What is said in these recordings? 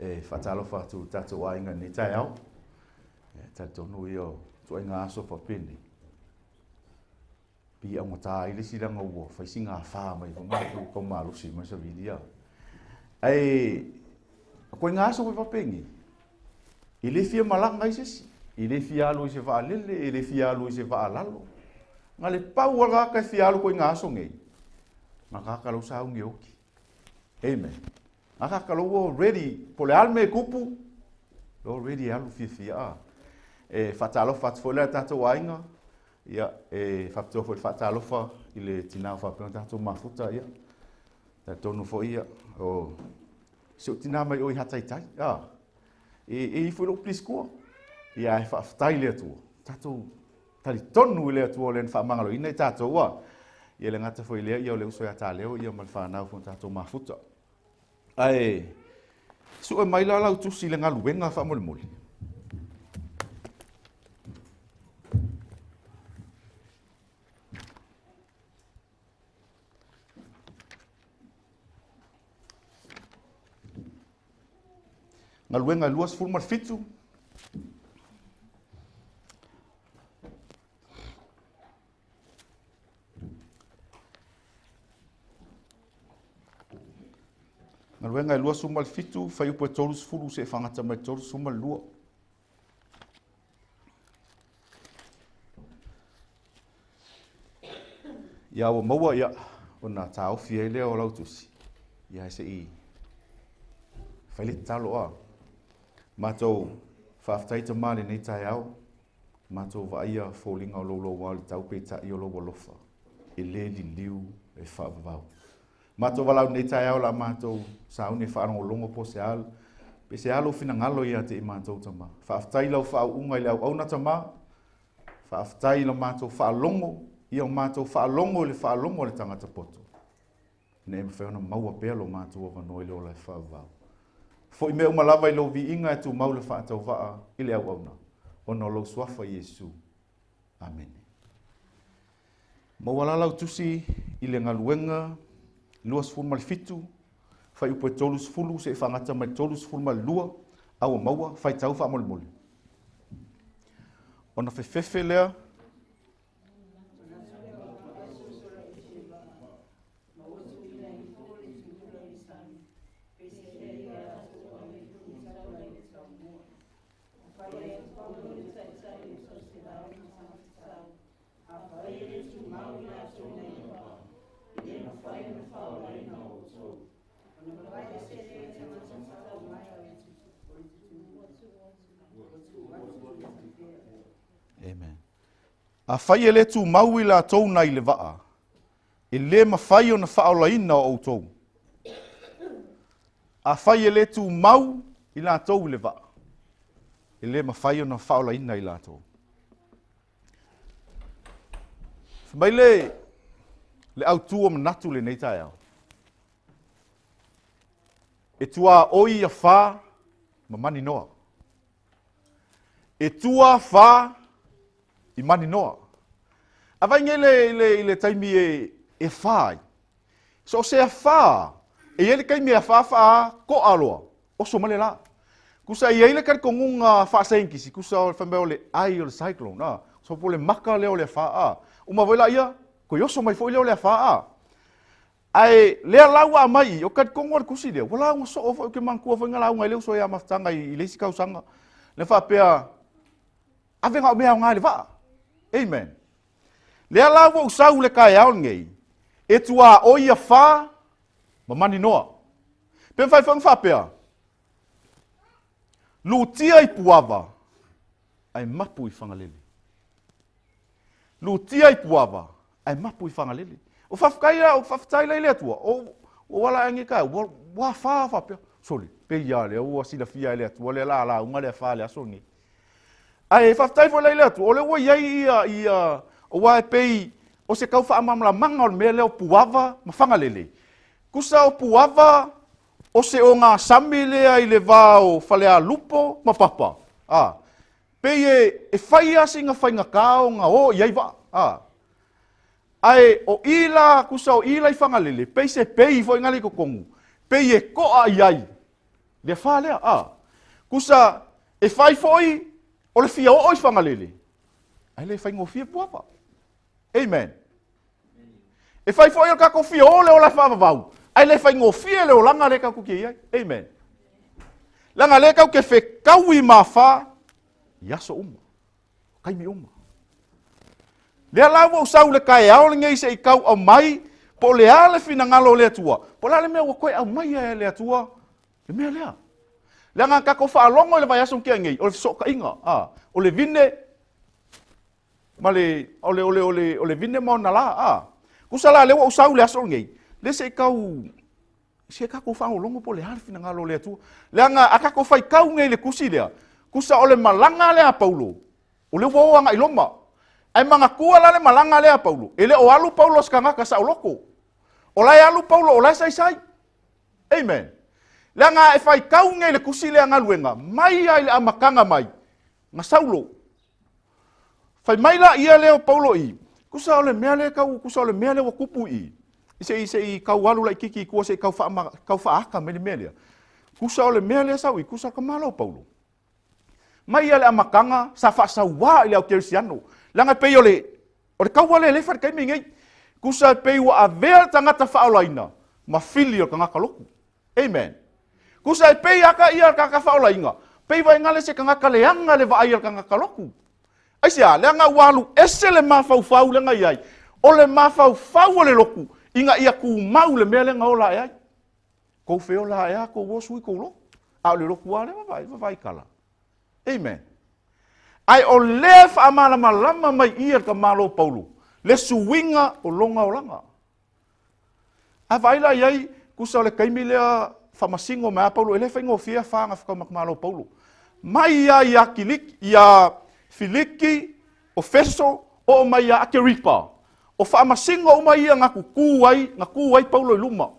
E faatalofa atu i le tatou aiga i lenei taeao. E talitonu ia o ituaiga aso faapenei, pei e augata ai le isi leaga ua fai si gafa mai foi ma ua tau malosi mai le savili. Ae o ituaiga aso foi faapenei, e le fia malaga ai se isi, e le fia alu ai i se vaalele, e le fia alu ai i se vaa lalo. Na o le pau lava le tagata e fia alu i ituaiga aso nei, na o le tagata la ua sauni e oti. Amen. A tagata la ua ready, po o le a le mea e tupu, la ua ready e alu fiafia. A. E faatalofa atu foi la i le tatou aiga, ia, e faapitoa foi le faatalofa i le tina o faapea ona tatou mafuta, ia, talitonu foi, ia, o si ou tina mai o i Hataitai, a, e ifo i lou plisikoa, ia, ae faafetai i le Atua, tatou talitonu i le Atua o le na faamagaloina i tatou, a, ia le gata foi i lea, ia o le uso ia Taleo, ia ma le fanau foi na tatou mafuta. Ae sue mai la lau tusi i le galuega faamolemole. Galuega 27. Galuega e 27, fuaiupu e 30 seia faagata mai le 32. Ia ua maua ia ona taofi ai lea o lau tusi. Ia se i fai le tatalo a. Matou faafetai Tama i lenei taeao. Matou vaaia foliga o lou louā o le tau peitai o lou alofa e le liliu e faavavau. Matou valaau i lenei taeao o le a matou sauni e faalogologo po o se a, pe se a lou finagalo ia te i matou Tama. Faafetai i lau faauuga i le auauna Tama, faafetai i la matou faalogo, ia o matou faalogo i le faalogo a le tagata poto. Ina ia mafai ona maua pea lo matou avanoa i le ola e faavavau. Foi mea uma lava i lou viiga e tumau le faatauvaa i le auauna, ona o lou Suafa Iesu. Amene. Maua la lau tusi i le galuega 27, fuaiupu e 30 seia faagata mai le 32, a ua maua, faitau faamolemole. Ona fefefe lea. Amen. Afai e le tumau i latou nai le vaa, e le mafai ona faaolaina o outou. Afai e le tumau i latou i le vaa, e le mafai ona faaolaina i latou. Fai mai le, le autu o manatu lenei taeao. E tuaoi ia fa ma maninoa. E tua fa i maninoa. A vai nei le, i le, i le taimi e, e fa ai. So o se afa, e i ai le taimi e afa faa ko'a loa, oso mai le la. Kusa e i ai le talitonuga faasaienitisi, kusa o le fai mai o le eye o le cyclone, a. So po o le maka lea o le afa, a. Uma foi laia, toe oso mai foi lea o le afa, a. Ae lea la ua aumai i, o talitonu lava le tusi lea, ua lauga soo foi, ou te manatua foi na lauga ai le uso ia Mafutaga i, i le isi tausaga, na faapea, ave na o mea aoga i le vaa. Amen. Lea la ua ou sau i le taeao lenei, e tuaoi ia fa ma maninoa. Pe mafai foi ona faapea, lutia i Puava, ae mapu i Fagalele. Lutia i Puava, ae mapu i Fagalele. O faafetai la, o faafetai la i le Atua, o ua ala ae nei taeao, ua, ua afa faapea. Sole, pei lava lea ua silafia e le Atua lea la lauga le afa i le aso lenei. Ae faafetai foi la i le Atua, o lea ua i ai ia, ia, aua e pei o se tau faamalamalamaga o le mea lea o Puava ma Fagalele. Tusa o Puava, o se ogasami lea i le va o Falealupo ma Papa. A, pei e, e fai lava sina faigata ona o i ai vaa. A, ae o i la, tusa o i la i Fagalele, pei se pei foi nale i totonu, pei e to'a i ai. Le afa lea, a. Kusa, e fai foi o le fia oo i Fagalele, ae le faigofie Puava. Amen. E fai foi o le tatou fia o le ola e faavavau, ae le faigofie le olaga lea tatou te i ai. Amen. Leaga lea tatou te fetaui ma afa i aso uma, taimi uma. Lea la ua ou sau i le taeao lenei se i tau aumai po o le a le finagalo o le Atua, po o le a le mea ua toe aumaia e le Atua le mea lea. Leaga na tatou faalogo i le vaiaso na tea nei, o le fesootaiga, a, o le vine ma le, o le, o le, o le, o le vine ma ona la, a. Tusa la lea ua ou sau i le aso lenei, lea se i tau, se i tatou faalogologo po o le a le finagalo o le Atua. Leaga a tatou faitau nei i le tusi lea, tusa o le malaga lea a Paulo, o lea ua o agai i Roma. Ae manatua la le malaga lea a Paulo, e le o alu Paulo o se tagata saoloto. O la e alu Paulo, o la e saisai. Amen. Leaga a e faitau nei i le tusi lea galuega, mai lava i le amataga mai, na Saulo. Fai mai la ia lea o Paulo i, tusa o le mea lea tau, tusa o le mea lea ua tupu i, se i, se i tau alu laititi i tua se i tau, faa, tau faaata mai le mea lea. Tusa o le mea lea sau i, tusa ka malo Paulo. Mai ia le amataga sa faasauā i le au kerisiano. Leaga e pei o le, o le kaua lea e fai i le taimi nei. Tusa e pei ua avea le tagata faaolaina ma fili o le tagata lotu. Amen. Tusa e pei aka ia le tagata faaolaina, pei vaegale se tagata leaga le vaai a le tagata lotu. Aisea? Leaga ua alu ese le mafaufau lea na i ai. O le mafaufau o le lotu, ina ia tumau le mea lea na ola ae ai. Kou feola ae a kou osu i kou lotu. A o le lotu lava lea vavaai, vavaai kala. Amen. Ae o lea e faamalamalama mai ia le tamalo Paulo, le suiga o lona olaga. A vaai la i ai, tusa o le taimi lea faamasino mai a Paulo, e le faigofie afa na fetau ma tamalo Paulo. Mai ia ia Kiliki, ia Filiki, o Feso, oo mai ia Akeripa. O faamasino uma ia na tutu ai, na tu ai Paulo i luma.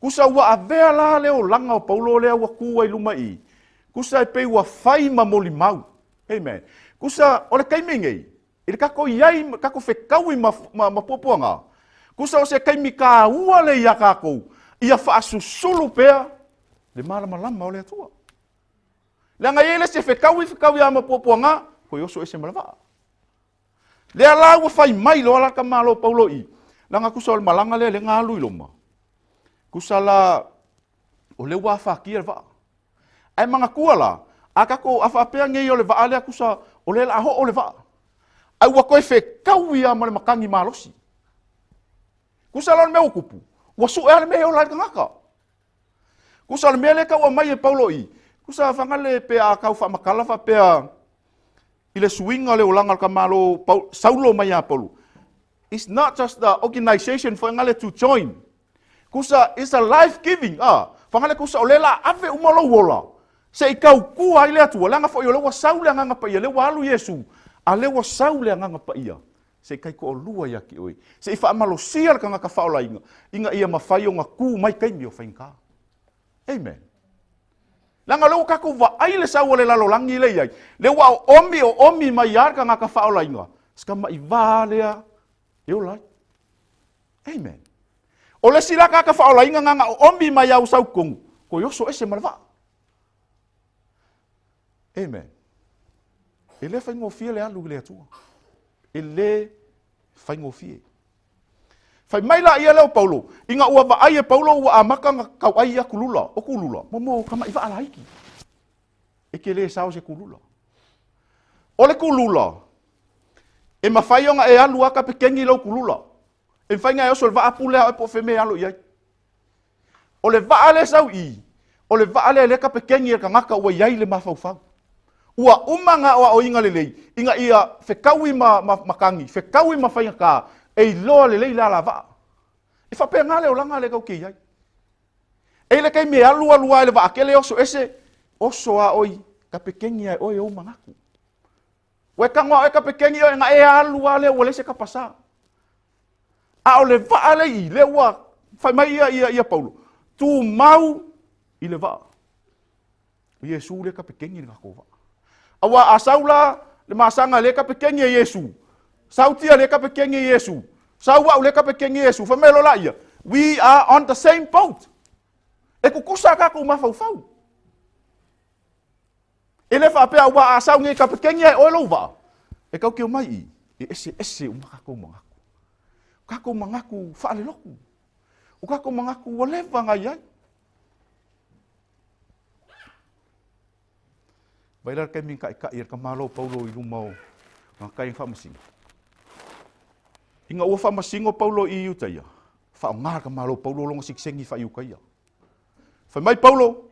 Tusa ua avea la le olaga o Paulo lea ua tu ai i luma i i. Tusa e pei ua fai ma molimau. Amen. Tusa o le taimi nei, i le tatou i ai, tatou fetaui ma, ma, ma puapuaga, tusa o se taimi tāua lea iā tatou, ia faasusulu pea le malamalama o le Atua. Leaga e i ai le isi e fetaui, fetaui lava ma puapuaga, toe oso ese ma le vaa. Lea la ua fai mai loa la tamalo Paulo i, leaga tusa o le malaga lea lea na alu i Roma, tusa la o lea ua afatia le vaa. Ae manatua la, a tatou, a faapea nei o le vaa lea tusa o lea o le a oo le vaa, ae ua toe fetaui lava ma le matagi malosi. Tusa la o le mea ua tupu, ua sue lava le mea e ola ai le tagata. Tusa o le mea lea e tau aumai e Paulo i, tusa fagale pe a tau faamatala faapea i le suiga o le olaga o le tamalo Saulo mai ia Paulo. It's not just the organization foi ngale to join. Kusa it's a life giving. Ah, fagale kusa o le la ave uma lou ola. Se i tautua ai le Atua, leaga foi o lea ua sau le Agaga Paia, lea ua alu Iesu, a lea ua sau le Agaga Paia. Se i taitoalua ia te oe. Se i faamalosia le tagata faaolaina, ina ia mafai ona tu mai taimi o faigata. Amen. Leaga o lea ua tatou vaai le sau a le lalolagi lea i ai, lea ua oomi oomi mai lava le tagata faaolaina, si tama'i va lea e ola ai. Amen. O le isi la tagata faaolaina na na oomi mai lava ua sau i totonu, toe oso ese ma le vaa. Amen. E le faigofie le alu i le Atua. E le faigofie. Fai mai la ia lea o Paulo, ina ua vaai e Paulo ua amata ona tauai ia kulula, o kulula, mo mo tama'i vaa laiti. E te le sao se kulula. O le kulula, e mafai ona e alu a kapekeni lou kulula. E mafai ona e oso i le vaa pule a oe po o fea mea e alo i ai. O le vaa lea e sau i i, o le vaa lea lea kapekeni e le tagata ua i ai le mafaufau. Ua uma na aoaoina lelei ina ia fetaui ma, ma matagi, fetaui ma faigata, e iloa lelei le alavaa. E faapena le olaga lea tatou te i ai. E i le taimi e alu alu lava i le vaatele oso ese, oso a oi, kapekeni a e oe ou manatu. Ua e tago a oe kapekeni oe na e alu lava lea ua leai se kapasā. A o le vaa lea i i, lea ua fai mai ia, ia, ia Paulo, tumau i le vaa. O Iesu lea kapekeni le tatou vaa. Aua a sau la le masaga lea kapekeni e Iesu, sau tia lea kapekeni e Iesu, sau au lea kapekeni e Iesu, fai mai loa laia, we are on the same boat. E tutusa a tatou mafaufau. E le faapea aua a sau nei kapekeni e oe lou vaa, e kau ke omai i, e eseese uma kakou manatu. Kakou manatu faalelotu. O kakou manatu ua leva ona i ai. Vai la le taimi na taitai ai le tamaloa o Paulo i luma o lana tai na faamasino. Ina ua faamasino Paulo i Iutaia, faaaoga le tamaloa o Paulo lona sitiseni faa-Iutaia. Fai mai Paulo,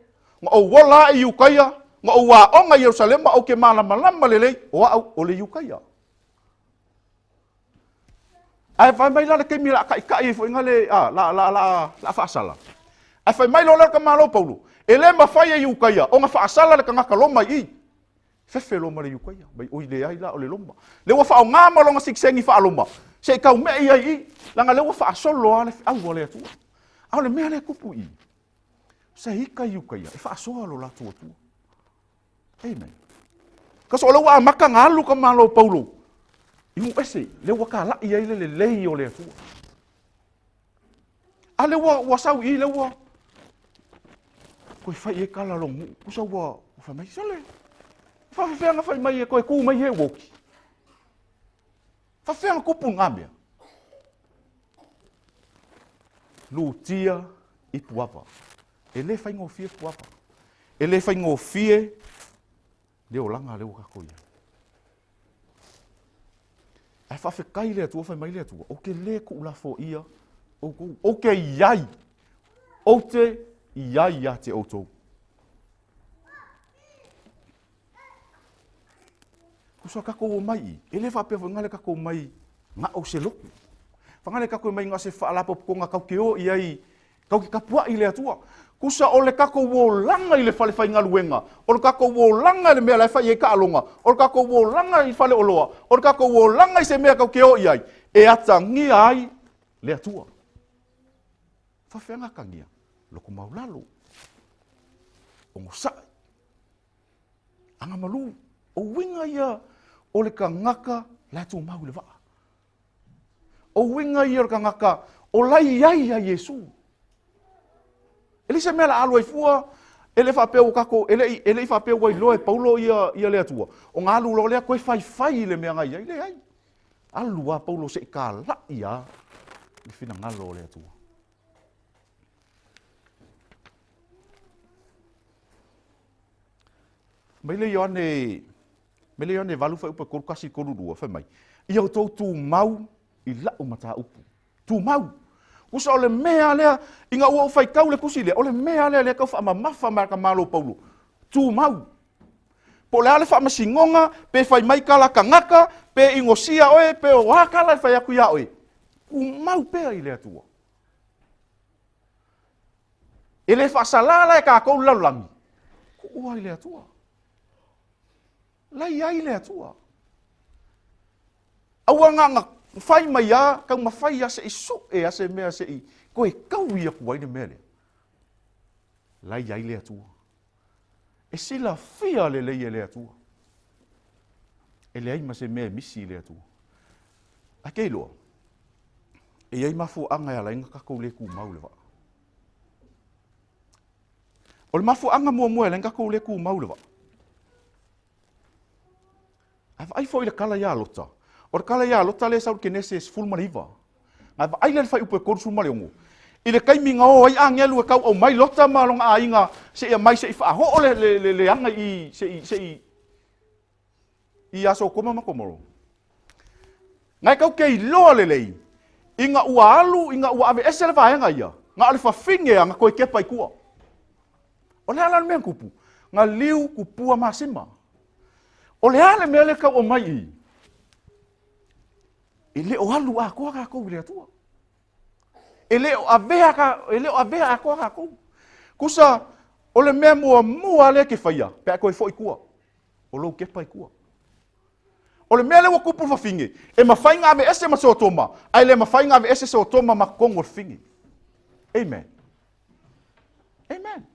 Na ou ola ae i Iutaia, na ou aoga i Ierusalema, ou te malamalama lelei, o au o le Iutaia. Ae fai mai la le taimi o le a taitai ai foi na le, a, la, la, la, la faasala. Ae fai mai loa lea o le tamaloa o Paulo, e le mafai e Iutaia ona faasala le tagata Roma i i. Fefe loa ma le Iutaia, mai oi leai la o le Roma. Lea ua faaaoga ma lona sitiseni faa-Roma, se i tau me'i ai i i, leaga lea ua faasolo lava le feau a le Atua. A o le mea lea e tupu i i, se ita Iutaia e faasoa lo latou Atua. Amen. Kasi o lea ua amata ona alu ka Malo o Paulo i nuu ese, lea ua talai ai le lelei o le Atua. A lea ua, ua sau i i, lea ua toe fai i ai tala lou nuu. Kusa ua, ua fai mai, sole, faafefea na fai mai e toe tu mai he ua oti. Faafefea na tupu lena mea? Lutia i puava. E le faigofie puava. E le faigofie le olaga lea ua tatou i ai. Ae faafetai i le Atua, fai mai le Atua, ou te le tuulafoaia outou, ou te i ai, ou te i ai ia te outou. Kusa tatou omai i, e le faapea foi ngale tatou omai na o se lotu. Fagale tatou omai na o se faalapotopotoga tatou te o i ai, tatou te tapuai i le Atua. Kusa o le tatou olaga i le fale faigaluega, o le tatou olaga i le mea la e fai ai taaloga, o le tatou olaga i faleoloa, o le tatou olaga i se mea tatou te o i ai, e atagia ai le Atua. Faafefea ona atagia? Loto maulalo, onosai, agamalu. O uiga ia o le tagata la e tumau i le vaa. O uiga ia o le tagata o la i ai ia Iesu. E leai se mea la alu ai fua, e le faapea ua tatou, e le i faapea ua iloa e Paulo ia, ia le Atua. Ona alu loa lea toe faifai i le mea na i ai. Leai. Alu lava Paulo se i talai lava le finagalo o le Atua. Mai le Ioane, mai le Ioane 8 fuaiupu e 31 32, fai mai, Ia outou tumau i lau mataupu. Tumau. Usa o le mea lea, ina ua ou faitau le tusi lea, o le mea lea lea tau faamamafa mai a ka Malo Paulo. Tumau. Po o le a le faamasinoga, pe fai mai tala tagata, pe inosia oe, pe o a tala e fai atu iā oe. Tumau pea i le Atua. E le faasala la e tatou le lalolagi, tuu ai le Atua. La i ai le Atua. Aua na ona fai mai lava, taumafai lava se i sue lava se mea se i toe taui atu ai le mea lea. La i ai le Atua. E silafia lelei e le Atua. E leai ma se mea e misi i le Atua. Ae ke iloa, e i ai mafuaaga e ala ai ona tatou le tumau i le vaa. O le mafuaaga muamua e ala ai ona tatou le tumau i le vaa, Ae vaai foi i le tala ia Lota. O le tala ia Lota lea e sau i le Kenese 19. Ae vaai lea i le fuaiupu e 36, i le taimi na o ai agelu e tau aumai Lota ma lona aiga seia mai se i faaoo le, le, le, leaga i, se i, se i, ia Sotoma ma Komoro. Na e tau te iloa lelei, ina ua alu, ina ua aveese le vaega ia, na o le fafine a na toe kepa i tua. O le a la le mea na tupu? Na liu kupua masima. O le a le mea lea tau aumai i i? E le o alu atoa tatou i le Atua. E le o avea, e le o avea atoa tatou. Kusa, o le mea muamua lea e te faia, pe a toe foi tua, o lou kepa i tua. O le mea lea ua tupu le fafine, e mafai ona aveese ma Sotoma, ae le mafai ona aveese Sotoma ma totonu o le fafine. Amen. Amen.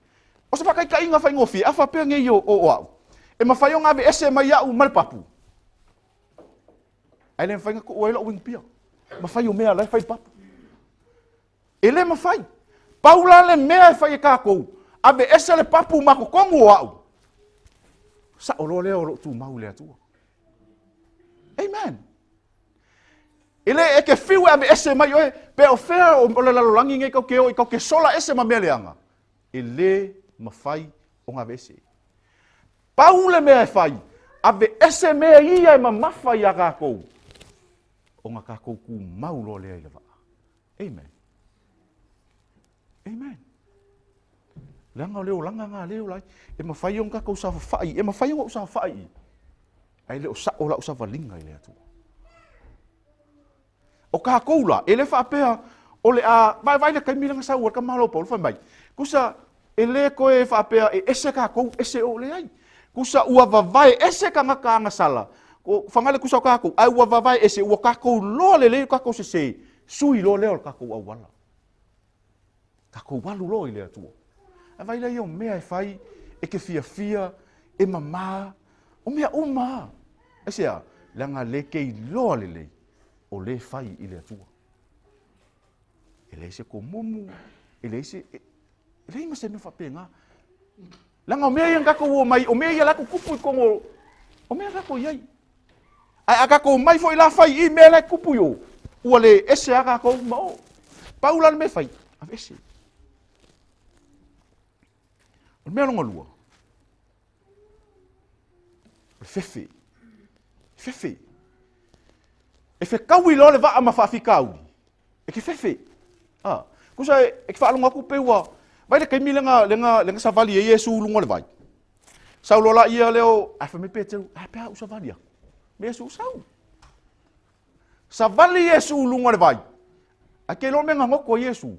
O se faataitaiga faigofie, a faapea nei o, o, o au, e mafai ona aveese mai au ma le papu, ae le mafai ona tuu ai lou wing pia. Mafai o mea la e fai papu. E le mafai. Pau la le mea e fai e tatou, aveese le papu ma totonu o au. Sa'o loa lea o lou tumau i le Atua. Amen. E le e ke fiu e aveese mai oe, pe o fea o le lalolagi nei kau ke o i kau ke sola ese ma mea leaga. E le mafai ona aveese. Pau le mea e fai, aveese mea ia e mamafa iā kākou, ona kākou tumau loa lea i le vaa. Amen. Amen. Leaga o le olaga lena lea e ola ai. E mafai ona tatou saofafai, e mafai ona ou saofafai i, ae le o sao lau savaliga i le Atua. O kākou la, e le faapea o le a vaevae le taimi lea na sau ai le tamaloa Paulo fai mai, tusa e le toe faapea e ese kākou, ese o leai. Tusa ua vavae ese tagata agasala, o Fagalele tusa o kākou, ae ua vavae ese, ua kākou loa lelei o kākou sesē, sui loa lea o le kākou auala. Takou alu loa i le Atua. Ae vaai laia o mea e fai, e ke fiafia, e mamā, o mea uma a. Aisea? Leaga le ke iloa lelei, o le fai i le Atua. E leai se komumu, e leai se, e, e leai ma se mea faapena. Leaga o mea ia na tatou o mai, o mea ia la tutupu i totonu o, o mea tatou i ai. Ae a tatou omai foi la fai i mea la e tupu i o, ua le ese lava tatou ma o. Pau la le mea e fai, aveese. O le mea lona lua, o le fefe. Fefe. E fetaui loa le vaa ma faafitauli, e te fefe. A, tusa e, e te faalogo atu pei ua, vai le taimi lea na, lea na, lea na savali ai Iesu i luga o le vai. Sau loa laia lea o, ae fai mai Peteru, a pe a ou savali aku? Me Iesu, sau. Savali Iesu i luga o le vai. Ae ke iloa mea na goto ai Iesu.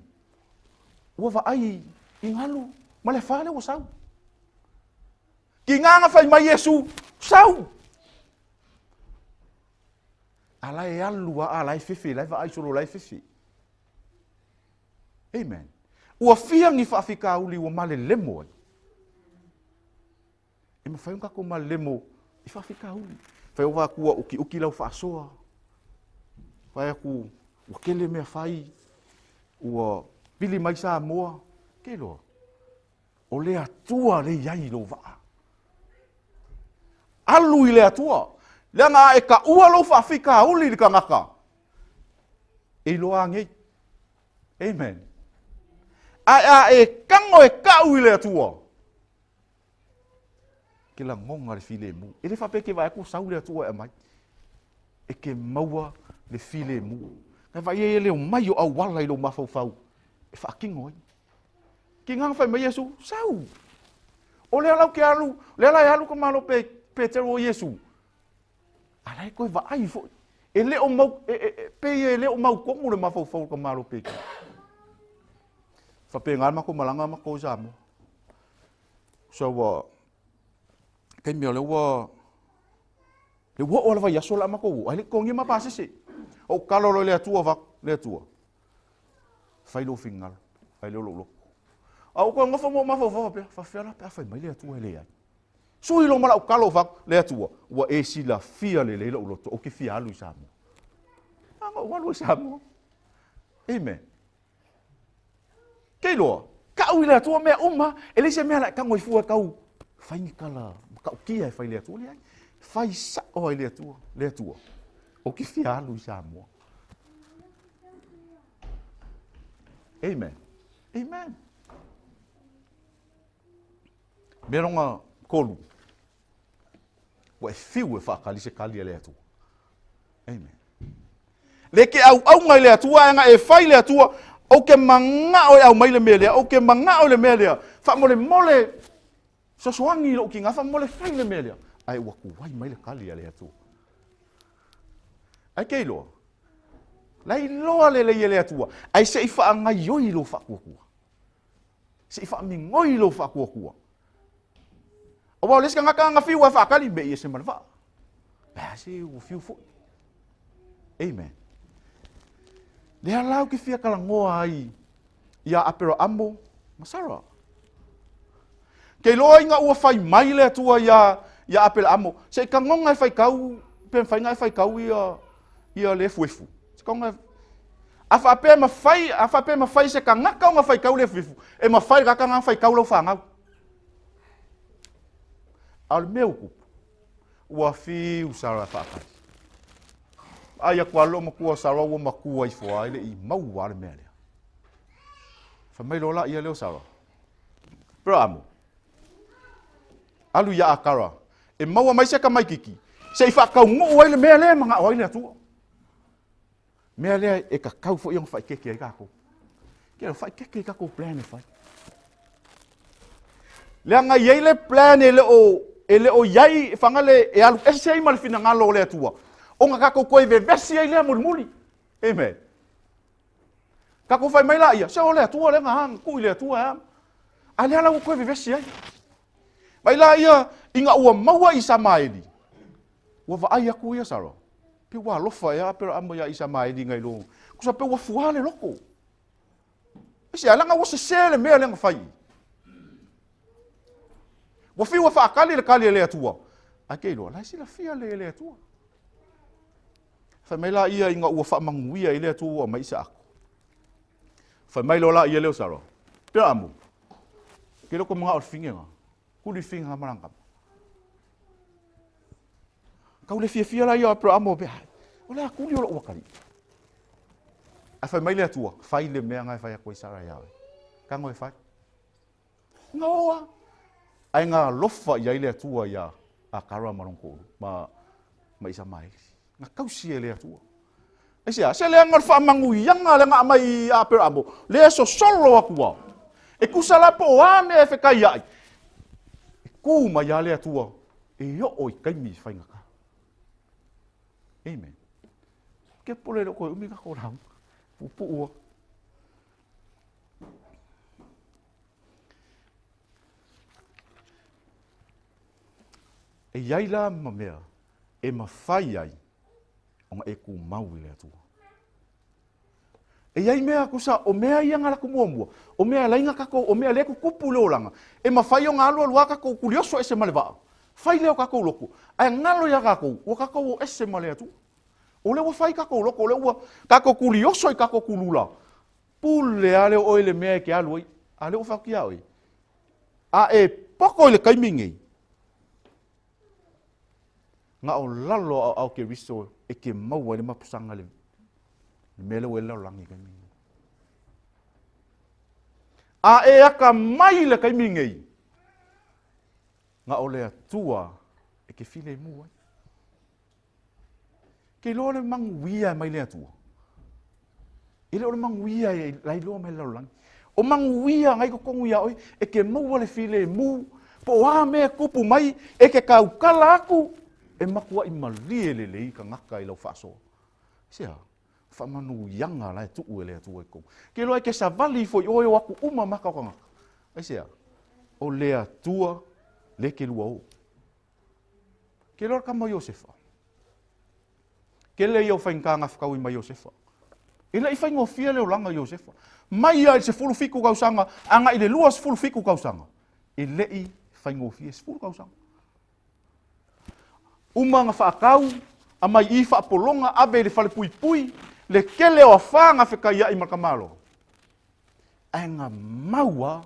Ua vaai i galu ma le afa lea ua sau. Tiga na fai mai Iesu, sau! A la e alu a, a la e fefe, la e vaai solo, la e fefe. Amen. Ua fia ni faafitauli ua malelemo ai. E mafai ona tatou malelemo i faafitauli. Fai o atu ua utiuti lau faasoa. Fai atu ua tele mea fai, ua pili mai Samoa. Ke iloa, o le Atua lea e i ai i lou vaa. Alu i le Atua. Leaga a e taua lou faafitauli i le tagata, e iloa anei. Amen. Ae a e tago e tau i le Atua, ke lagona le filemu. E le faapea e te vaai atu ua sau le Atua e aumai. E te maua le filemu. Ka vaai ai e le omai o auala i lou mafaufau e faatino ai. Tiga na fai mai Iesu, sau. O lea lau ke alu, lea la e alu ka malo pe Peteru o Iesu. A la e toe vaai foi. E le o mau, e, e, e, pe ia e le o mau tonu le mafaufau o ka malo Peteru. Faapena le matou malaga matou i Samoa. So ua, taimi o lea ua, le ua oo lava i aso la matou o, ae le i totogia ma pasese. Ou tatalo loa i le Atua, fai atu, le Atua, fai lou finagalo, ae le o lou loto. A ua toe nofo ma ou mafaufau faapea, faapefea la pe a fai mai le Atua e leai. Sui loa ma lau talo fai atu, le Atua, ua e silafia lelei lou loto, ou te fia alu i Samoa. A na ou alu i Samoa. Amen. Ke iloa, kau i le Atua mea uma, e leai se mea la e tago ai fua e tau fai ni tala matautia e fai i le Atua, leai. Fai sao ai le Atua, le Atua, ou te fia alu i Samoa. Amen. Amen. Mea lona kolu, ua e fiu e faakali se kali a le Atua. Amen. Le ke auauna i le Atua, ae na e fai le Atua, ou ke manao e aumai le mea lea, ou ke manao i le mea lea, faamolemole sosoagi i lou tiga, faamolemole fai le mea lea. Ae ua tuai mai le kali a le Atua. Ae ke iloa, la iloa lelei e le Atua, ae se i faagaioi lou faatuatua. Se i faamigoi lou faatuatua. Aua o le isi tagata ana fiu e faatali, mei ese ma le vaa. Pe a se ua fiu foi. Amen. Lea la ou te fia talanoa ai iā Aperaamo ma Sara. Ke iloa ina ua fai mai le Atua iā, iā Aperaamo, se i tagoga e faitau, pe mafai ona e faitau ia, ia le efuefu. Se tagoga e... A faapea e mafai, a faapea e mafai se tagata ona faitau le efuefu, e mafai le tagata ona faitau lau fanau. A o le mea ua tupu, ua fiu Sara e faatali. Vaai atu lava lou matua o Sara ua matua ifo lava e le i maua lava le mea lea. Fai mai loa laia lea o Sara, Aperamo, alu ia Akara, e maua mai se tamaititi, se i faataunuu ai le mea lea e manao ai le Atua. Mea lea e tatau foi ona faaeteete ai tatou. Ke faaeteete i tatou plan e fai. Leaga e i ai le plan e le o i ai, fagale e alu ese ai ma le finagalo o le Atua, ona tatou toe vevesi ai lea mulimuli. Amen. Tatou fai mai laia, se o le Atua lea na tuu i le Atua e a. A lea la ua toe vevesi ai. Mai laia, ina ua maua Isamaeli, ua vaai atu ia Sara, pe ua alofa ea Aperaamo ia Isamaeli nai lo, kusa pe ua fua le loto. Aisea, leaga ua sese le mea lea na fai. Ua fiu e faatali le tali a le Atua, ae ke iloa, la e silafia le le Atua. Fai mai laia ina ua faamanuia i le Atua ua aumai Isaako. Fai mai loa laia lea o Sara, Aperaamo, ke loko manao o le fine Kuli figa ma lana tama. Tau le fiafia la ia o Aperamo pe ai. O le a kuli o lou atalii. Ae fai mai le Atua, fai le mea na e fai atu ai Sara ia oe. Tago e fai. Na oa. Ae na alofa i ai le Atua ia Akara ma lona toalua, ma Isamaeli. Na tausi e le Atua. Aisea? Se leaga o le faamanuiaga lea na aumai i Aperamo, lea e sosolo atu lava. E tusa la po o a mea e fetaiai, e tu mai lava le Atua e oo i taimi faigata. Amen. Ke pole le o toe umi tatou lauga. Puupuu lava. E i ai la ma mea e mafai ai ona e tumau i le Atua. E i ai mea tusa, o mea ia na latou muamua, o mea e ala ai ona tatou, o mea lea e tutupu i le olaga, e mafai ona alu alu lava tatou tulioso ese ma le vaa, fai lea o tatou loto, ae galo ia tatou, ua tatou o ese ma le Atua. O lea ua fai tatou loto, o lea ua tatou tulioso i tatou kulula, pule lava lea o oe i le mea e te alu ai, a o lea ua fai atu ia oe, a e poto i le taimi lenei, Na o lalo o aoao Keriso e te maua ai le mapusaga i le mea lea ua i ai le lalolagi i le taimi lenei. A e atamai i le taimi lenei, na o le Atua e te filemu ai. Ke iloa le manuia e mai le Atua. E le o le manuia e la iloa mai le lalolagi. O manuia ngai totonu ia oe, e ke maua le filemu, po o a mea e tupu mai, e ke tautala atu, e matuai malie lelei tagata i lau faasoa. Aisea? Faamanuiaga la e tuu e le Atua i totonu. Ke iloa e ke savali ifo i oe o atu uma maka o tagata. Aisea? O le Atua le ke lua o. Ke iloa le tama o Iosefa. Tele ia o faigata na fetaui ma Iosefa. E le i faigofie le olaga o Iosefa. Mai lava i le 17 tausaga agai i le 27 tausaga, e le i faigofie, 10 tausaga. Uma ona faatau, aumai i faapologa, ave i le falepuipui, le tele o afa na fetaiai ma le tamaloa. Ae na mau lava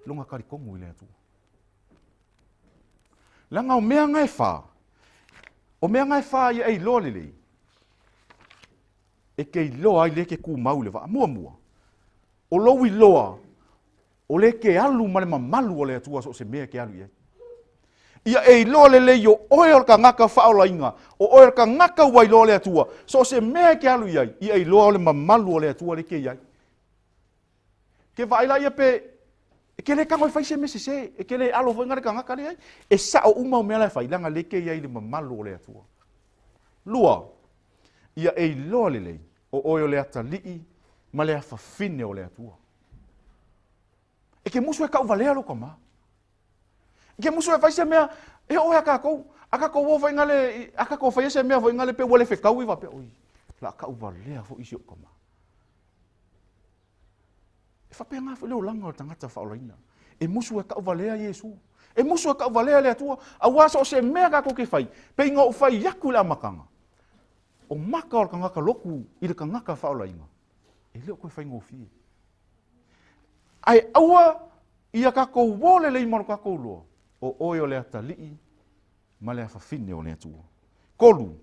lona talitonu i le Atua. Leaga o mea na e fa, o mea na e fa ia e iloa lelei, e te iloa ai lea e te tumau i le vaa. Muamua, o lou iloa, o lea e te alu ma le mamalu o le Atua so o se mea e te alu i ai. Ia e iloa lelei o oe o le tagata faaolaina, o oe o le tagata ua iloa le Atua, so o se mea e te alu i ai, ia e iloa o le mamalu o le Atua lea e te i ai. Ke vaai laia pe e ke le tago e fai se mea sese, e ke le alo foi le tagata leai. E sao uma o mea la e fai, leaga le ke i ai i le mamalu o le Atua. Lua, ia e iloa lelei o oe o le atalii ma le afafine o le Atua. E ke musu e kauvalea lou tama. E ke musu e fai se mea, e oo ia tatou, a tatou o foi ngale, a tatou faia se mea foi ngale pe ua le fetaui faapea, oi, o le a kauvalea foi si ou tama. E faapena foi le olaga o le tagata faaolaina. E musu e tauvalea Iesu. E musu e tauvalea le Atua. Aua so o se mea tatou te fai, pei ona ou fai atu i le amataga, o maka o le tagata lotu i le tagata faaolaina, e le o toe faigofie. Ae aua ia tatou o lelei ma lo tatou loa. O oe o le atalii ma le afafine o le Atua. Kolu,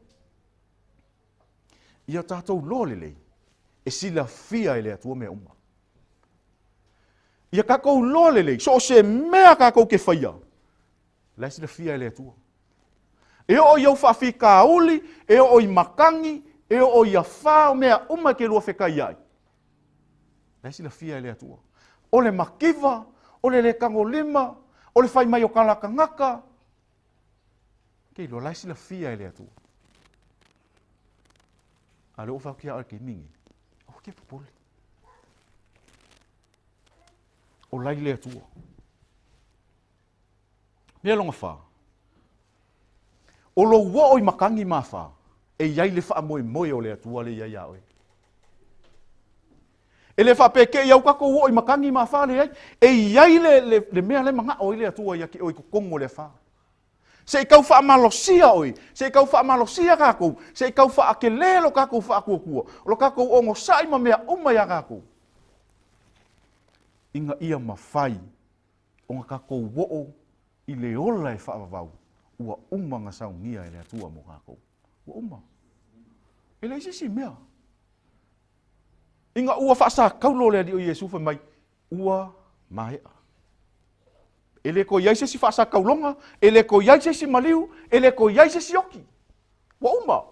ia tatou loa lelei, e silafia e le Atua mea uma. Ia tatou loa lelei, so o se mea tatou te faia, la e silafia e le Atua. E oo i ou faafitauli, e oo i matagi, e oo i afa, o mea uma e te lua fetai ai, la e silafia e le Atua. O le mativa, o le le tagolima, o le fai mai o tala tagata, ke iloa, la e silafia e le Atua. A lea ua fai atu ia oe i le taimi lenei, aua e te popole. O la i le Atua. Mea lona fa, o lou oo i matagi ma afa, e i ai le faamoemoe o le Atua lea e i ai ia oe. E le faapea te i au tatou oo i matagi ma afa, leai. E i ai le, le, le mea lea manao ai le Atua ia te oe i totonu o le afa. Se i tau faamalosia oe, se i tau faamalosia tatou, se i tau faatele lo tatou faatuatua, o lo tatou onosai ma mea uma ia tatou, ina ia mafai ona tatou oo i le ola e faavavau ua uma ona saunia e le Atua mo tatou. Ua uma. E leai se isi mea. Ina ua faasakaulo le Alii o Iesu fai mai, ua maea. E le toe i ai se isi faasakauloga, e le toe i ai se isi maliu, e le toe i ai se isi oki. Ua uma.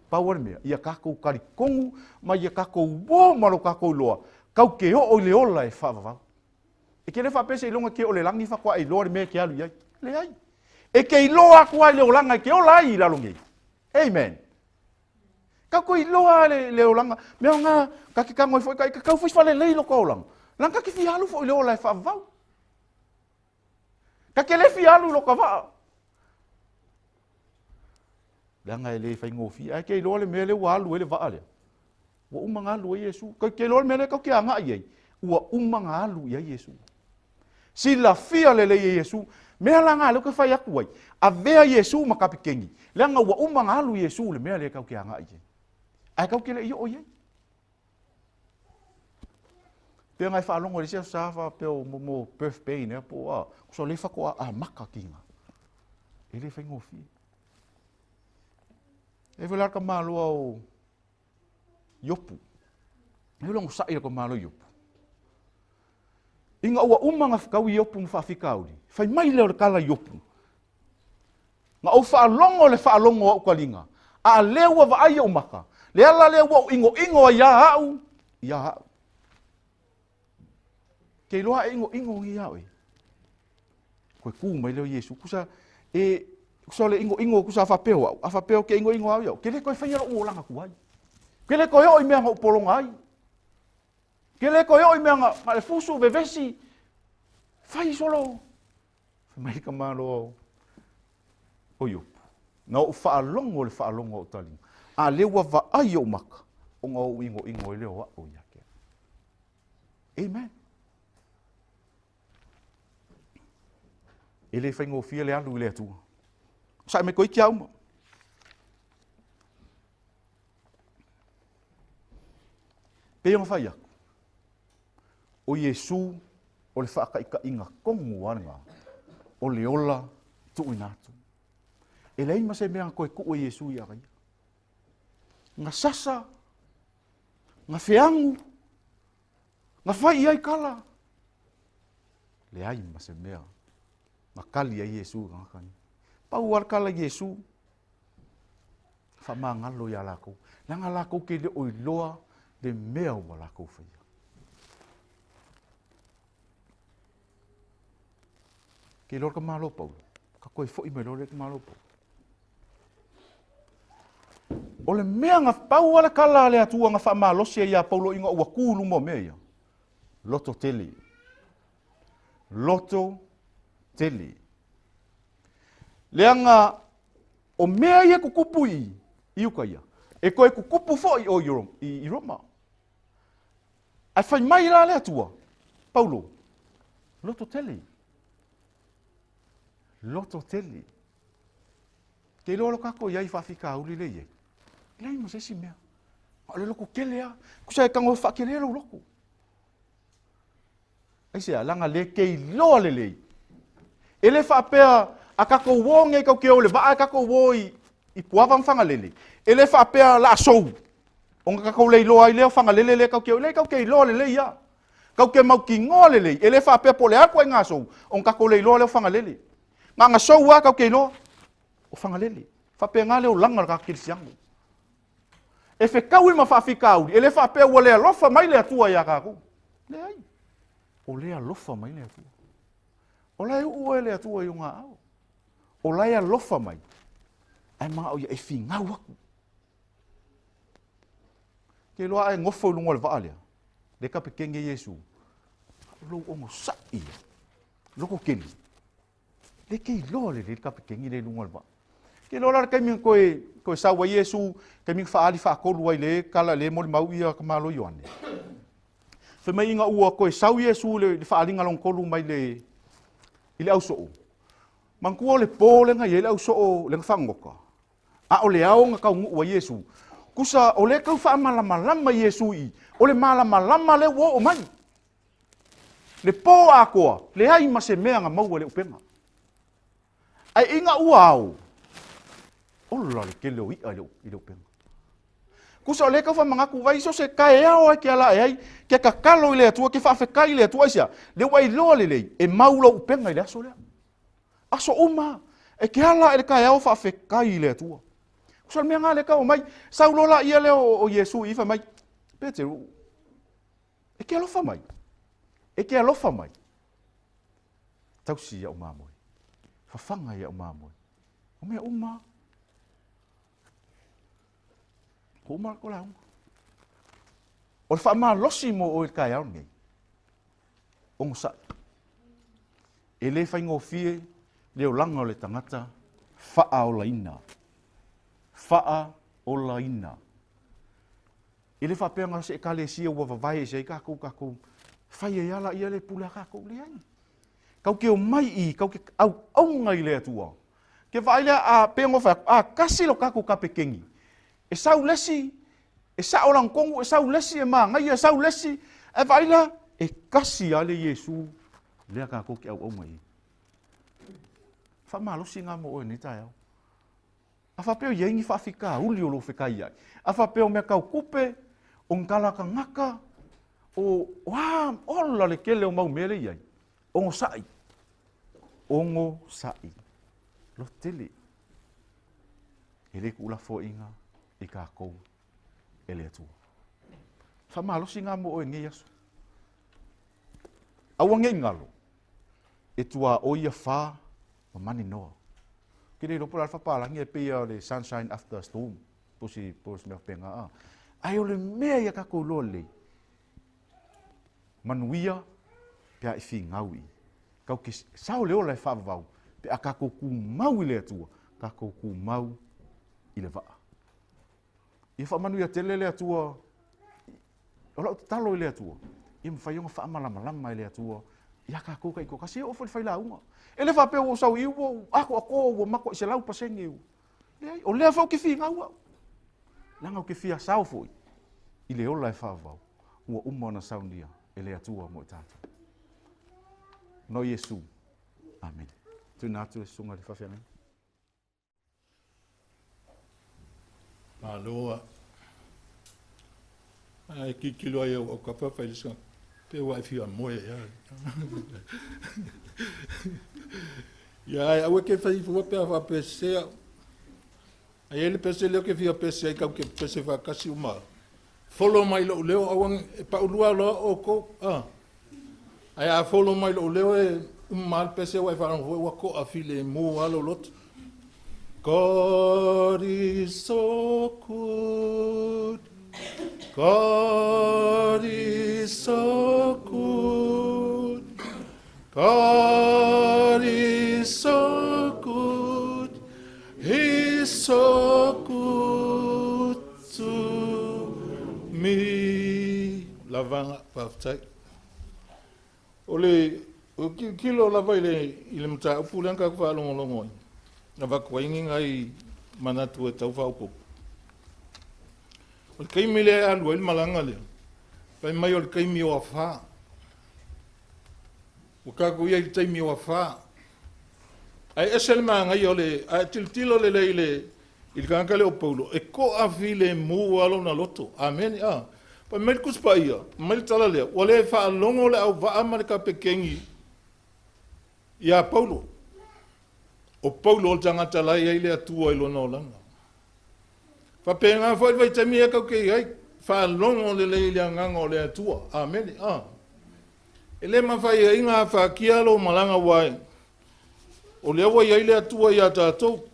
Pau o le mea, ia tatou talitonu ma ia tatou uo ma lo tatou iloa, kau ke oo i le ola e faavavau. E te le faapea seiloga e te oo i le lagi faatoa e iloa le mea e te alu i ai. Leai. E te iloa atu lava i le olaga e te ola ai i lalo nei. Amen. Kau te iloa le, le olaga. Mea ona ka te tago ai foi ka i ka kau foi falelei lo ka olaga. Langa ka te fia alu foi i le ola e faavavau. Ka te le fia alu i lo ka vaa. Leaga e le faigofie. Ae ke iloa le mea lea ua alu ai le vaa lea. Ua uma ona alu ai Iesu. Ke ke iloa le mea lea kau te agai i ai. Ua uma ona alu i ai Iesu. Silafia lelei e Iesu. Mea la nga lea ou te fai atu ai. Avea Iesu ma kapikeni. Leaga ua uma ona alu Iesu i le mea lea kau te agai i ai. Ae kau te le i oo i ai. Pei ona e faalogo i le isi aso sa faapea o mo birth pain ea po o a, kusa o lea faatoa amata kiga. E le faigofie. E foi la le tamaloa o Iopu. E le onosai le tamaloa Iopu. Ina ua uma ona fetau Iopu ma faafitauli, fai mai lea o le tala Iopu, Na ou faalogo le faalogo o au taliga, a lea ua vaai ou maka, le ala lea ua ou inoino ai ia au, ia au. Ke iloa e inoino ia oe. Koe kū mai lea o Iesu, kusa, e, kusa o le inoino kusa a faapea o au, a faapea o ke inoino au iau, ke le koe whaia lou olaga tuai. Ke le koe oo i mea nga upolonga ai. Ke le koe oo i mea nga, nga le fusu, vevesi, fai solo. Fai mai ka malo o Iopu, Na ou faalogo le faalogo a ou taliga, a lea ua vaai ou maka, ona ou inoino ai lea o a'u ia te au. Amen. E le faigofie le alu i le Atua. Sae mai koe i uma. Pei ona fai atu, O Iesū o le faataitaiga tonu lava lena o le ola tuuina atu. E leai ma se mea na toe tuu e Iesū ia ia. Na sasa, na feagu, na fai i ai tala. Leai ma se mea na kali ai Iesū i tagata nei. Pau lava le tala i Iesū, faamagalo iā lakou, leaga lakou ke le o iloa le mea ua lakou faia. Ke iloa le ka malo Paulo, ka koe foi mai loa le ka malo Paulo. O le mea na pau a le kala a le Atua na faamalosi ai iā Paulo ina ua kū i luma o mea ia, loto tele. Loto tele. Leaga o mea ia e tutupu i i uka ia, e toe tutupu foi o i Roma. Ae fai mai la le Atua, Paulo, loto tele. Loto tele. Ke iloa lo kako i ai faafitauli le i ai. Leai ma se isi mea. A o le loto tele lava. Kusa e tago e faatele lou loto. Aisea? Leaga le te iloa lelei. E le faapea a tatou o nei tatou te o i le vaa ae tatou o i Puava ma Fagalele, e le faapea o le a sou ona tatou le iloa ai lea o Fagalele lea tatou te o i ai. Leai, tatou te iloa lelei lava. Tatou te mautinoa lelei, e le faapea po o le a le ituaiga sou ona tatou le iloa lea o Fagalele. Na ona sou lava tatou te iloa o Fagalele. E faapena le olaga o le tagata kerisiano. E fetaui ma faafitauli, e le faapea ua le alofa mai le Atua ia tatou. Leai, o lea e alofa mai le Atua. O la e uu oe e le Atua i ona aao. O la e alofa mai, ae manao ia e finau atu. Ke iloa a e nofo i luga o le vaa lea, le kapeteni e Iesu, lou onosai ia, loko tele, le te iloa lelei le kapeteni lea i luga o le vaa. Ke iloa la le taimi na toe, toe sau ai Iesu, taimi na faaali faatolu ai le tala le molimau ia tamalo Ioane. Fai mai ina ua toe sau Iesu i le faaaliga lona tolu mai le, i le ausoo, manatua o le po lea na i ai le ausoo lea na fagogota, a o le ao na taunuu ai Iesu. Tusa o lea e tau faamalamalama Iesu i i, o le malamalama lea ua oo mai. Le po atoa, leai ma se mea na maua i le upega. Ae ina ua ao, ola le tele o i'a i le upega. Tusa o lea e tau faamanatu, vaai so o se taeao lava e te ala ae ai, ke tatalo i le Atua, ke faafetai i le Atua, aisea? Lea ua e iloa lelei, e mau lau upega i le aso lea. Aso uma, e te ala ae i le taeao faafetai i le Atua. Tusa o le mea lena lea e tau aumai, sau loa laia lea o Iesu i i fai mai, Peteru, e te alofa mai, e te alofa mai. Tausi i au mamoe, fafaga i au mamoe. O mea uma lava. Ua uma la tou lauga. O le faamalosi mo oe i le taeao lenei, onosai. E le faigofie le olaga o le tagata faaolaina. Faaolaina. E le faapea na o se ekalesia ua vavae ese ai tatou, tatou fai ai lava laia le pule a tatou. Leai. Tatou te omai i i, tatou te auauna i le Atua. Ke vaai lea, a, pei ona fai atu, a tasi lo tatou kapeteni, e sau le isi, e sao lana tonu, e sau le isi e manaia, e sau le isi, ae vaai la, e tasi lava le Iesu lea tatou te auauna i ai. Faamalosi lena mo oe i lenei taeao. A faapea o i ai ni faafitauli o lou fetaiai, a faapea o mea tau tupe, o ni tala tagata, o, o a, ola le tele o mau mea lea e i ai, onosai, onosai, lototele. E le tuulafoaiina i tatou e le Atua. Faamalosi lena mo oe i lenei aso. Aua ne i galo, e tuaoi ia fa ma maninoa. Ou te le iloa po o le a le faapalagi ae pei lava o le sunshine after a storm, po o se, po o se mea faapena. A. Ae o le mea ia tatou iloa lelei, manuia pe a e finau i. Tatou te sao le ola e faavavau pe a tatou tumau i le Atua, tatou tumau i le vaa. Ia faamanuia tele le Atua. O lau tatalo i le Atua, ia mafai ona faamalamalama e le Atua ia tatou taitoatasi, e oo foi i le failauga. E le faapea ua ou sau i ua ou atoatoa ua matuai 100%. Ua. Leai, o lea foi ou te finau au. Leaga ou te fia sao foi i le ola e faavavau ua uma ona saunia e le Atua mo i tatou. No Iesu. Amene. Tuuina atu le susuga i le faafeagaiga. Malo a. Ae tilotilo ai au autafa fai le sa, pe ua e fia moe ea. Ia ae aua e te fai fua pe a faapea sese au. Ae i ai le pese lea ou te fia pese ai, tatou te pese faatasi uma. Follow mai lou leo, aua ne, e paulua loa outou. Ah. Ae a follow mai lou leo e uma lava le pese ua e faalogo foi ua toafilemu lava lou loto. God is so good. God is so good. God is so good. He's so good to me. Lavanga, faafetai. O le tilotilo lava i le, i le mataupu lea na tatou faalogologo ai, na avatu ai ni nai manatu e tau faaopoopo. O le taimi lea e alu ai le malaga lea, fai mai o le taimi o afa. Ua tatou i ai i le taimi o afa. Ae ese le manaia o le, a e tilotilo lelei i le, i le tagata lea o Paulo, e toafilemu lava lona loto. Amene. A. Fai mai le Tusi Paia, fai mai le tala lea, ua le faalogo le auvaa ma le kapeteni ia Paulo. O Paulo o le tagata la e i ai le Atua i lona olaga. Faapena foi le vaitaimi ia tatou te i ai, faalogo lelei i le agaga o le Atua. Amene. A. E le mafai ai ona afatia lou malaga aua o lea ua i ai le Atua ia tatou.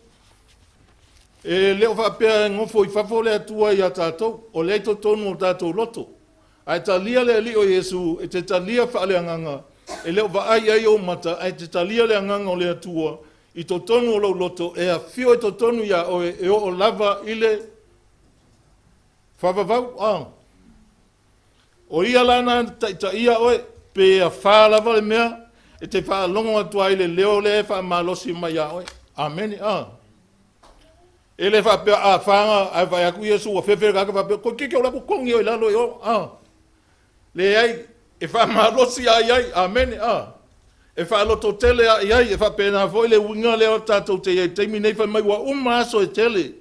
E le o faapea e nofo i fafo le Atua ia tatou, o lea e i totonu o tatou loto. Ae talia le Alii o Iesu, e te talia faaleagaga, e le o vaai i ai ou mata, ae te talia le agaga o le Atua i totonu o lou loto, e afio i totonu ia oe, e oo lava i le faavavau. A. O ia la na taitaia oe, pe afa lava le mea, e te faalogo atu ai i le leo lea e faamalosi mai ia oe. Amene. A. E le faapea a faga ae vaai atu Iesu ua fefe le tagata faapea, toeitiiti o le atu togi oe i lalo i o. A. Leai, e faamalosi lava i ai. Amene. A. E faalototele lava i ai. E faapena foi le uiga lea o tatou te i ai i le taimi nei, fai mai ua uma aso e tele,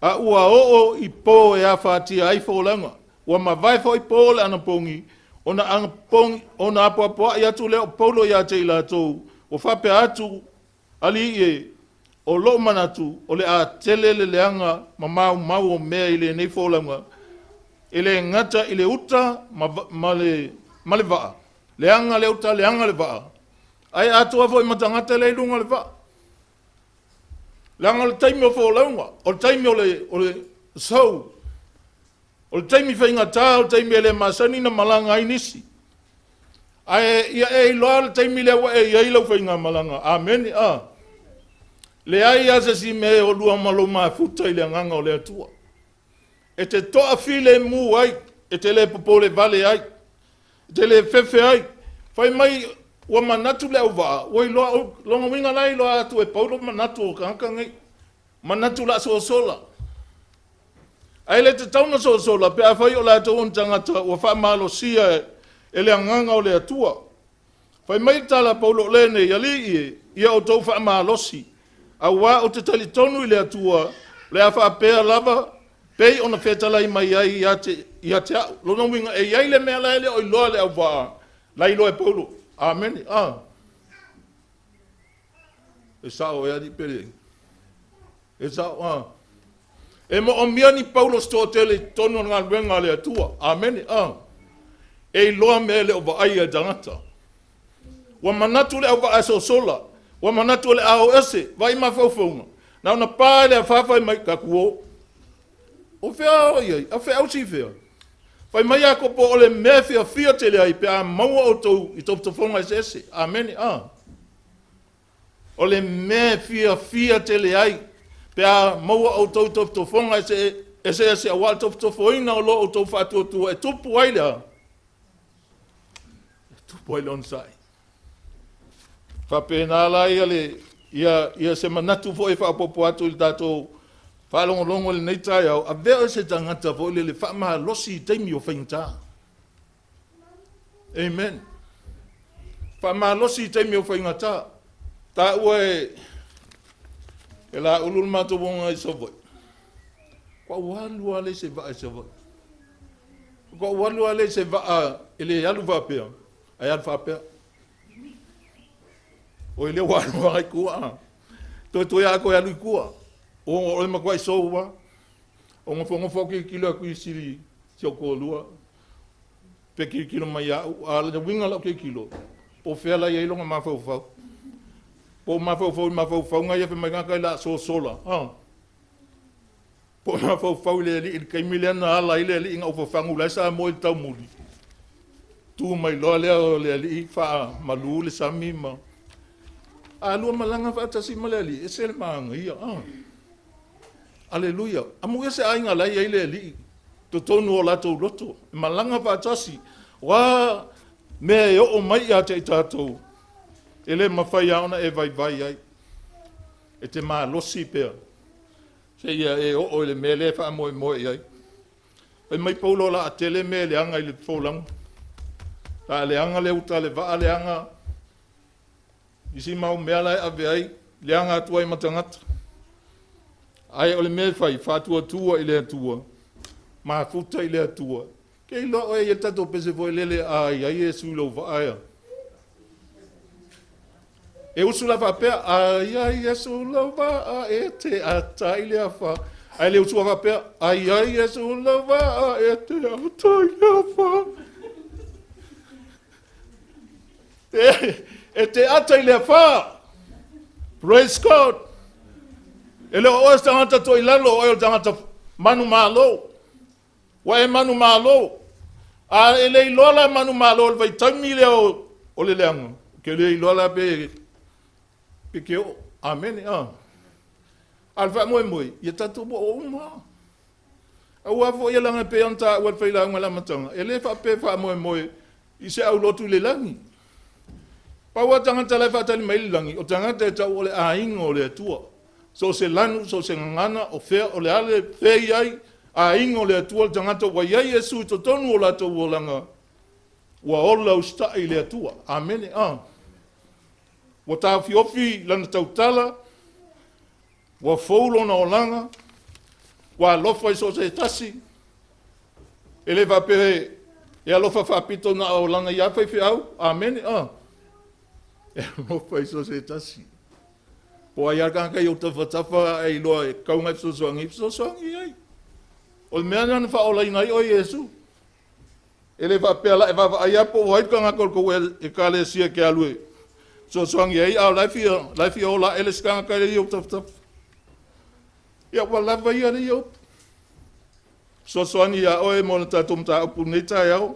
a ua oo i po e afatia ai folauga. Ua mavae foi po o le anapogi, ona anapogi, ona apoapoai atu lea o Paulo ia te i latou, ua faapea atu, Alii e, o lou manatu, o le a tele le leaga ma maumau o mea i lenei folauga, e le gata i le uta ma, ma, le, ma le vaa, leaga le uta, leaga le vaa, ae atoa foi ma tagata lea i luga o le vaa. Leaga o le taimi o folauga, o le taimi o le, o le sou, o le taimi faigata, o le taimi e le masani na malaga ai nisi. Ae ia e iloa le taimi lea ua e i ai lau faigamalaga. Amene. A. Leai lava se isi mea e olua ma lou mafuta i le agaga o le Atua. E te toafilemu ai, e te le popole vale ai, e te le fefe ai. Fai mai ua manatu le auvaa, ua iloa, lona uiga la e iloa atu e Paulo manatu o tagata nei. Manatu o le a sosola. Ae le tatau ona sosola pe afai o latou o ni tagata ua faamalosia e le agaga o le Atua. Fai mai le tala a Paulo lenei, Alii e, ia outou faamalosi, auā ou te talitonu i le Atua, o le a faapea lava pei ona fetalai mai ai ia te, ia te au. Lona uiga, e i ai le mea la e le o iloa e le auvaa, la iloa e Paulo. Amene. Ah. E sao e alii pe le. E sao, a. E moomia ni Paulo se toatele i totonu o le galuega a le Atua. Amene, a. E iloa mea e le o vaaia e tagata. Ua manatu le auvaa e sosola. Ua manatu o le a o ese. Vaai mafaufauga. Na ona pa i le afa fai mai, tatou o. O fea o i ai? A feausi i fea? Fai mai Iakopo o le mea e fiafia tele ai pe a maua outou i tofotofoga eseese. Amene, a. O le mea e fiafia tele ai pe a maua outou i tofotofoga eseese auā le tofotofoina o lo outou faatuatua e tupu ai le a? E tupu ai le onosai. Faapena la ia le ia, ia se manatu foi e faaopoopo atu i le tatou faalogologo i lenei taeao, avea oe se tagata foi lele faamalosi i taimi o faigata. Amen. Faamalosi i taimi o faigata. Taua e e Laulu le matou uoga i Savaii. Kua ou alu lava lea i se vaa i Savaii. Kua ou alu lava lea i se vaa e le alu faapea, ae alu faapea. Oi lea ua alu ai tua. Toe toe a toe alu i tua. O o le matuai sou lava. O nofonofo au tilotilo atu i si si ou toalua pe tilotilo mai ia au. A o le uiga o lau tilotilo, po o fea la e i ai lona mafaufau. Po o mafaufau i mafaufauga ia fai mai tagata o le a sosola. Ah. Po o mafaufau i le alii i le taimi lea na ala ai le alii na ofofagu la e sa moe i le taumuli. Tu mai loa lea o le alii faamalu le sami ma a lua malaga faatasi ma le alii, ese le manaia. Ah. Aleluia. Amuia se aiga la e i ai le Alii totonu o latou loto, e malaga faatasi. O a mea e oo mai ia te i tatou, e le mafai lava ona e vaivai ai. E te malosi pea, seia e oo i le mea lea e faamoemoe i ai. Fai mai Paulo o le a tele mea e leaga i le folauga. O le a leaga le uta a le vaa, leaga isi mau mea la e ave ai. leaga atu ai ma tagata. Ae o le mea e fai, faatuatua i le Atua, mafuta i le Atua. Ke iloa oe i le tatou pese foi lele a i ai Iesu i lou vaa ea. E usu la faapea, a i ai Iesu i lou vaa e te ata i le afa. Ae le usua faapea, a i ai Iesu i lou vaa e te ata i le afa. E te ata i le afa. Praise God. E le o oe se tagata toilalo, o oe o le tagata manumalo. Ua e manumalo. A e le iloa la manumalo o le vaitaimi lea o le leaga, ke le iloa la pe ke oo. Amene. A o le faamoemoe, ia tatou oo uma. Aua foi e laga pei ona taua e le failauga i le amataga, e le faapea e faamoemoe i se aulotu i le lagi. Pau lava tagata la e faatali mai i le lagi, o tagata e tau o le aiga o le Atua. So o se lanu, so o se gagana, o fea, o le a le fea i ai, aiga o le Atua le tagata ua i ai Iesu i totonu o latou olaga, ua ola usitai i le Atua. Amene. Ua taofiofi lana tautala, ua fou lona olaga, ua alofa i so o se tasi, e le faapea e alofa faapito na o lana ia faifeau. Amene. E alofa i so o se tasi. Po ai lava le tagata i ou tafatafa ae iloa e tatau ona e fesoasoani, fesoasoani i ai. O le mea lena na faaolaina ai oe e Iesu. E le faapea la e vaavaai lava po o ai le tagata o le tou ekalesia e te alu e fesoasoani ai, a o la e fia ola ae le isi tagata e i ou tafatafa. Ia ua lava ia le upu. Fesoasoani ia oe mo le tatou mataupu nei taeao.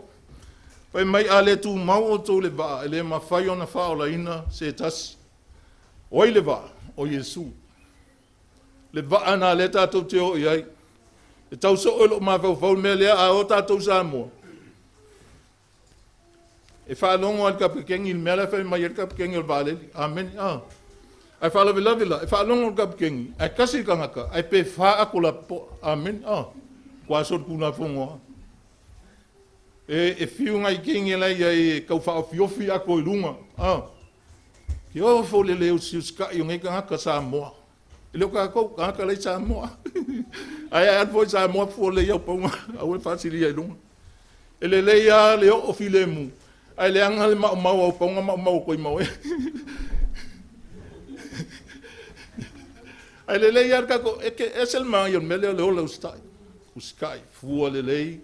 Fai mai a le tumau outou le vaa, e le mafai ona faaolaina se tasi. O ai le vaa? O Iesu. Le vaa na lea tatou te o i ai. E tau soo i lou mafaufau le mea lea, a o tatou Samoa. E faalogo lava le kapikeni i le mea la e fai mai ai le kapikeni o le vaalele. Amene. Ae faalavelave la, e faalogo le kapikeni, ae tasi le tagata, ae pe fa ato lapopoa. Amene. Ua solitulafono lava. E fiu nai kini la ia e tau faaofiofi ato i luga. Ke ofo le le usiusitai o nei tagata Samoa. E le o tatou tagata lai Samoa. Ae alu foi Samoa fua lelei au paunga, aua e faasilia i luga. E lelei lava le oo filemu, ae leaga le maumau au paunga maumau o koimau e. Ae lelei lava le tatou, e te ese le manaia o le mea lea o le ola usitai. Usitai, fua lelei,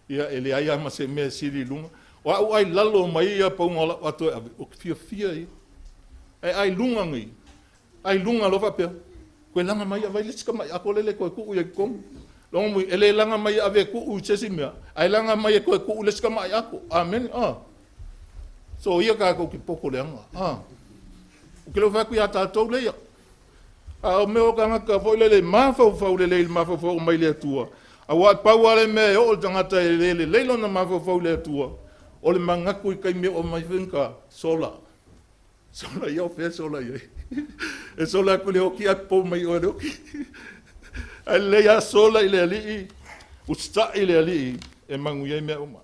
ia e leai lava ma se mea e sili i luga. O au ai lalo mai ia paunga o lau ato e ave, ou te fiafia ia. Ae ai luga nei, ai luga loa faapea, koe laga mai avai le isi tamai ato lele toe tuu i ai totonu. Longa mui, e le laga mai ave tuu i se isi mea, ae laga mai e toe tuu le isi tamai ato. Amene. So ia tatou te poto leaga. O ke leo fai atu ia tatou leia. A o mea o tagata foi lele mafaufau lelei i le mafaufau mai le Atua. Aua e pau lava le mea e oo le tagata e le lelei lona mafaufau i le Atua, o le manatu i taimi e oo mai faigata, sola. Sola ia o fea sola i ai. E sola atu i le oti ae popo mai oe le oti. Ae lelei lava sola i le Alii, usitai i le Alii, e manuia ai mea uma.